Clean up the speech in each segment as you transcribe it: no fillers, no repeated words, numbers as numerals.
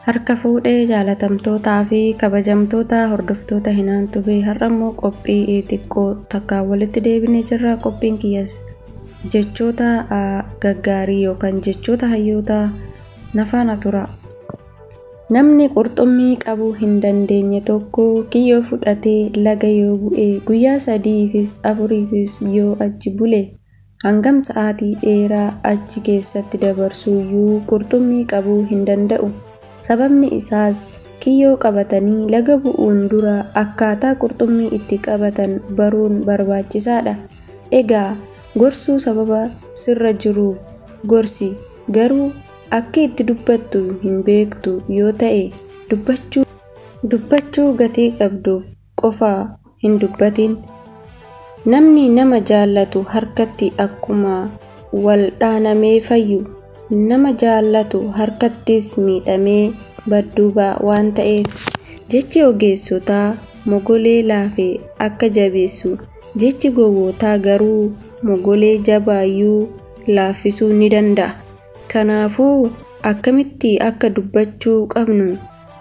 Harka fuudhee jaalatamtootaa fi kabajamtoota hordoftoota Hinaan Tubee, har'ammoo qophii xiqqoo takkaan walitti deebinee jirra. Qophiin kiyyas jechoota gaggaarii yookaan jechoota hayyoota nafaana tura. Namni qurxummii qabuu hin dandeenye tokko kiyyoo fudhatee laga yoo bu'e, guyyaa sadiifis afuriifis yoo achi bule, hangam sa'aatii dheeraa achi keessatti dabarsuyyuu qurxummii qabuu hin danda'u. Sababni isaas kiyyoo qabatanii laga bu'uun dura akkaataa qurxummii itti qabatan baruun barbaachisaadha. Egaa gorsuu sababa sirra jiruuf gorsi, garuu akka itti dubbattu hin beektu yoo ta'e dubbachuu gatii qabduuf qofa hin dubbatin. Namni nama jaallatu harkatti akkuma wal dhaanamee fayyu, nama jaallatu harkattis miidhamee badduu ba'a waan ta'eef. Jechi ogeessotaa mogolee laafe akka jabeessu, jechi gowwootaa garuu mogolee jabaayyuu laaffisuu ni danda'a. Kanaafuu akkamitti akka dubbachuu qabnu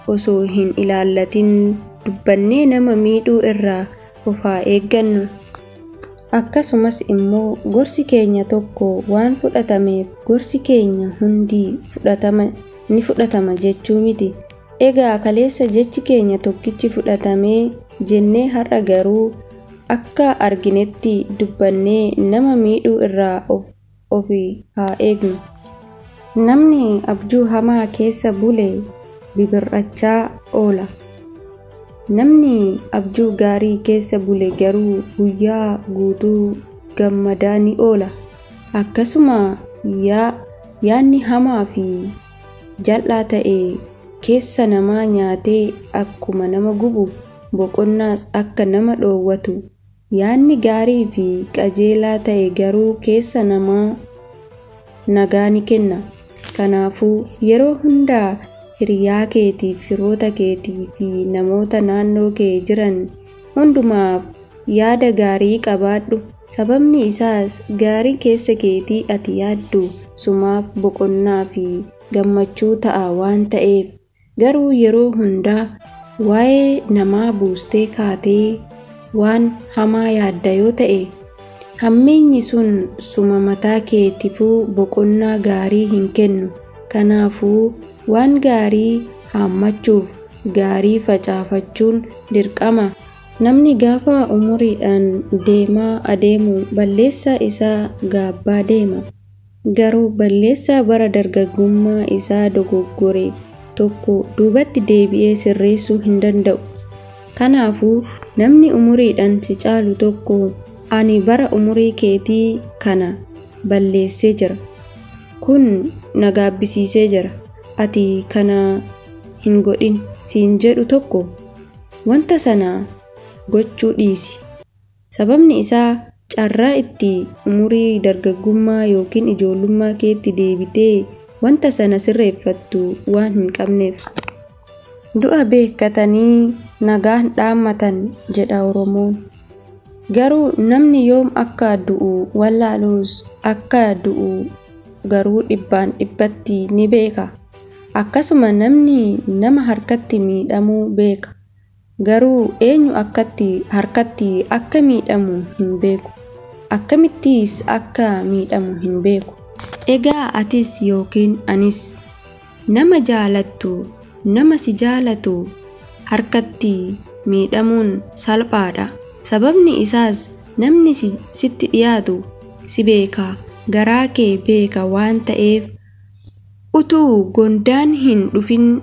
osoo hin ilaallatin dubbannee nama miidhuu irraa of haa eeggannu. Akkasumas immoo gorsi keenya tokko waan fudhatameef gorsi keenya hundi ni fudhatama jechuu miti. Egaa kaleessa jechi keenya tokkichi fudhatamee jennee har'a garuu akka arginetti dubbannee nama miidhuu irraa of haa eegnu. Namni abjuu hamaa keessa bule bibirrachaa oola. Namni abjuu gaarii keessa bule garuu guyyaa guutuu gammadaa ni oola. Akkasuma yaadni hamaa fi jal'aa ta'e keessa namaa nyaatee akkuma nama gubu, boqonnaas akka nama dhoowwatu, yaadni gaarii fi qajeelaa ta'e garuu keessa namaa nagaa ni kenna. Kanaafuu yeroo hundaa hiriyaa keetiif, firoota keetii fi namoota naannoo kee jiran hundumaaf yaada gaarii qabaadhu. Sababni isaas gaarii keessa keetii ati yaaddu sumaaf boqonnaa fi gammachuu ta'a waan ta'eef. Garuu yeroo hundaa waa'ee namaa buustee kaatee waan hamaa yaadda yoo ta'e, hammeenyi sun suma mataa keetiifuu boqonnaa gaarii hin kennu. Kanaafuu waan gaarii haammachuuf gaarii facaafachuun dirqama. Namni gaafa umuriidhaan deemaa adeemu balleessaa isaa gaabbaa deema. Garuu balleessaa bara dargaggummaa isaa dogoggore tokko duubatti deebi'ee sirreessuu hin danda'u. Kanaafuu namni umuriidhaan si caalu tokko, ani bara umurii keetii kana balleessee jira, kun na gaabbisiisee jira, ati kana hin godhin siin jedhu tokko, wanta sana gochuu dhiisi. Sababni isaa carraa itti umurii dargaggummaa yookiin ijoollummaa keetti deebitee wanta sana sirreeffattu waan hin qabneef. Du'a beekkatanii nagaan dhaammatan jedha Oromoon. Garuu namni yoom akka du'u wallaalus, akka du'u garuu dhibbaan dhibbatti ni beeka. Akkasuma namni nama harkatti miidhamuu beeka. Garuu eenyu harkatti akka miidhamu hin beeku. Akkamittis akka miidhamu hin beeku. Egaa atis yookiin anis nama jaalattu, nama si jaalatu harkatti miidhamuun salphaadha. Sababni isaas namni sitti dhiyaatu si beeka, garaa kee beeka waan ta'eef, utuu gondaan hin dhufin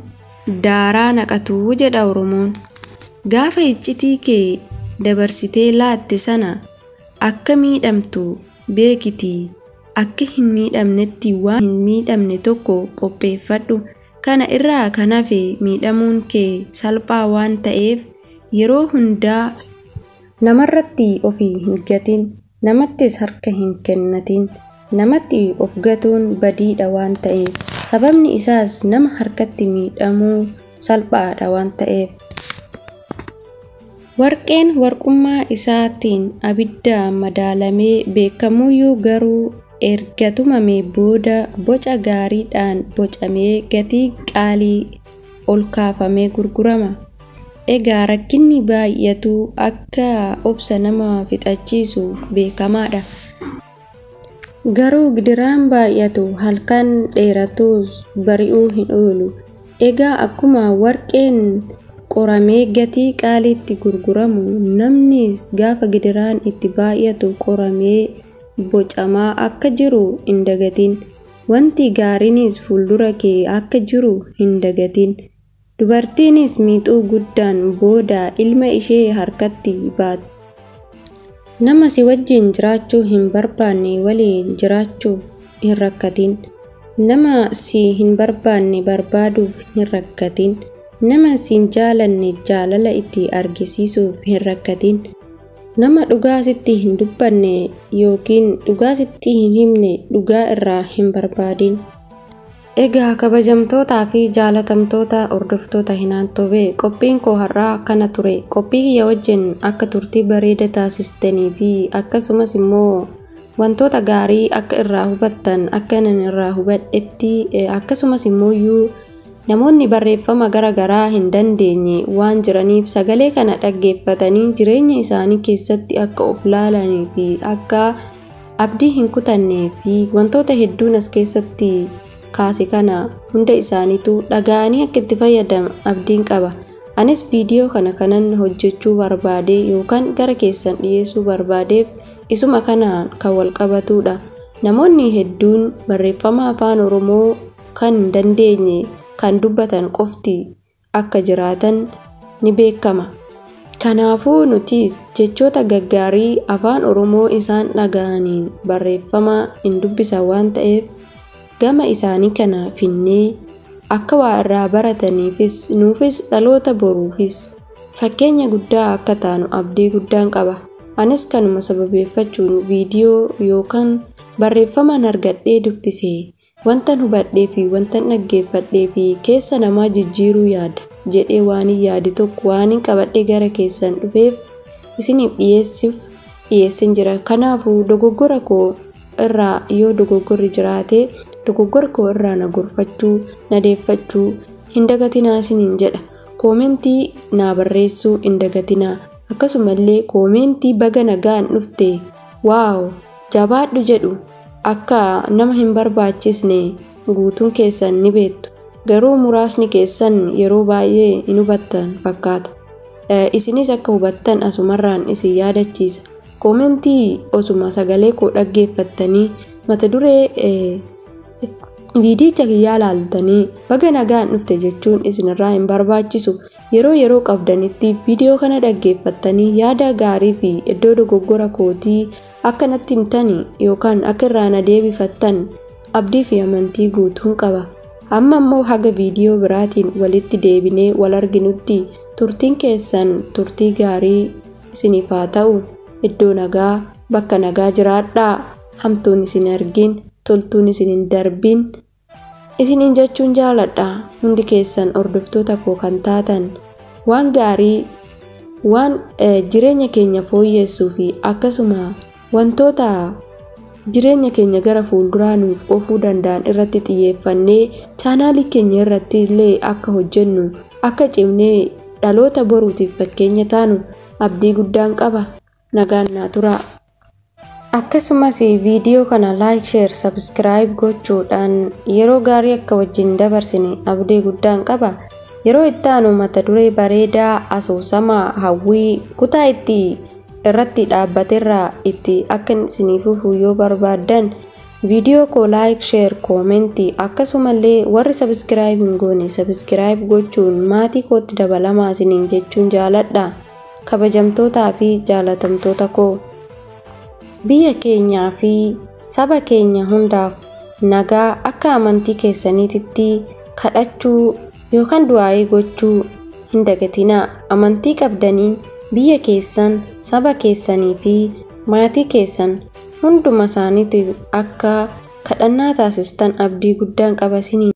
daaraa naqatu jedha Oromoon. Gaafa iccitii kee dabarsitee laatte sana akka miidhamtu beekitii akka hin miidhamnetti waan hin miidhamne tokko qopheeffadhu. Kana irraa kan hafe miidhamuun kee salphaa waan ta'eef yeroo hundaa namarratti of hin gatin, namattis harka hin kennatin. Namatti of gatuun badiidha waan ta'eef. Sababni isaas nama harkatti miidhamuu salphaadha waan ta'eef. Warqeen warqummaa isaatiin abidda madaalamee beekamuyyuu, garuu erga tumamee booda boca gaariidhaan bocamee gatii qaalii ol kaafamee gurgurama. Egaa rakkinni baay'atu akka obsa nama fixachiisu beekamaadha. Garuu gidiraan baay'atu halkan dheeratus bari'uu hin oolu. Egaa akkuma warqeen qoramee gatii qaaliitti gurguramu, namnis gaafa gidiraan itti baay'atu qoramee bocamaa akka jiru hin dagatin. Wanti gaariinis fuuldura kee akka jiru hin dagatin. Dubartiinis miixuu guddaan booda ilma ishee harkatti baatti. Nama si wajjin jiraachuu hin barbaanne waliin jiraachuuf hin rakkatin. Nama si hin barbaanne barbaaduuf hin rakkatin. Nama si hin jaalanne jaalala itti argisiisuuf hin rakkatin. Nama dhugaa sitti hin dubbanne yookiin dhugaa sitti hin himne dhugaa irraa hin barbaadin. Egaa kabajamtootaa fi jaalatamtoota hordoftoota Hinaan Tube, qophiin koo har'aa kana ture. Qophii kiyya wajjin akka turtii bareeda taasistanii fi akkasumas immoo wantoota gaarii akka irraa hubattan akka inni irraa hubadhetti, akkasumas immoo iyyuu namoonni barreeffama gara garaa hin dandeenye waan jiraniif sagalee kana dhaggeeffatanii jireenya isaanii keessatti akka of laalanii fi akka abdii hin kutannee fi wantoota hedduun as keessatti kaase kana hunda isaaniitu dhaga'anii akka itti fayyadaman abdiin qaba. Anis viidiyoo kana kanan hojjechuu barbaade yookaan gara keessan dhiyeessuu barbaadeef isuma kanaan kan wal qabatudha. Namoonni hedduun barreeffama afaan Oromoo kan hin dandeenye kan dubbatan qofti akka jiraatan ni beekama. Kanaafuu nutis jechoota gaggaarii afaan Oromoo isaan dhaga'aniin barreeffama hin dubbisan waan ta'eef gama isaanii kana finnee akka waa irraa barataniifis nuufis dhaloota boruufis fakkeenya guddaa akka taanu abdii guddaan qaba. Anis kanuma sababeeffachuun viidiyoo yookaan barreeffamaan argadhee dubbise wantan hubadhee fi wantan dhaggeeffadhee fi keessa namaa jijjiiruu yaada jedhee waan hin yaade tokko waan hin qabadhee gara keessan dhufeef isiniif dhiyeessin jira. Kanaafuu dogoggora koo irraa yoo dogoggorri jiraate dogoggora koo irraa na gorfachuu, na deeffachuu hin dagatinaa isiniin jedha. Koomentii naa barreessuu hin dagatinaa. Akkasumallee koomentii baga nagaan dhufte, wow, jabaadhu jedhu akka nama hin barbaachisne guutuun keessan ni beektu. Garuu muraasni keessan yeroo baay'ee hin hubattan fakkaata. Isinis akka hubattan asumarraan isin yaadachiisa. Koomentii osuma sagalee koo dhaggeeffattanii mata duree viidiyicha kiyyaa laaltanii baga nagaan dhufte jechuun isinirraa hin barbaachisu. Yeroo yeroo qabdanitti viidiyoo kana dhaggeeffattanii yaada gaarii fi iddoo dogoggora kootii akka natti himtanii yookaan akka irraa na deebifattan abdii fi amantii guutuun qaba. Amma immoo haga viidiyoo biraatiin walitti deebinee wal arginutti turtiin keessan turtii gaarii isiniif haa ta'u. Iddoo nagaa, bakka nagaa jiraadhaa. Hamtuun isin argin, toltuun isin hin darbin. Isiniin jechuun jaaladha. Hundi keessan hordoftoota koo kan taatan waan gaarii, waan jireenya keenya fooyyessuu fi akkasuma wantoota jireenya keenya gara fuulduraa nuuf oofuu danda'an irratti xiyyeeffannee chaanaalii keenya irratti illee akka hojjennu, akka cimnee dhaloota boruutiif fakkeenya taanu abdii guddaan qaba. Nagaan naa turaa. Akkasumas viidiyoo kana like, share, subscribe gochuudhaan yeroo gaarii akka wajjin dabarsine abdii guddaan qaba. Yeroo itti aanu mata duree bareedaa asoosama hawwii kutaa itti irratti dhaabbateerraa itti akka isiniif fufu yoo barbaaddan viidiyoo koo like, share, koomentii akkasumallee warri subscribe hin goone subscribe gochuun maatii kootti dabalamaa isiniin jechuun jaaladha. Kabajamtootaa fi jaalatamtoota koo, biyya keenyaa fi saba keenya hundaaf nagaa akka amantii keessaniititti kadhachuu yookaan du'aayii gochuu hin dagatinaa. Amantii qabdaniin biyya keessan, saba keessanii fi maatii keessan hunduma isaaniitiif akka kadhannaa taasistan abdii guddaan qaba isiniin.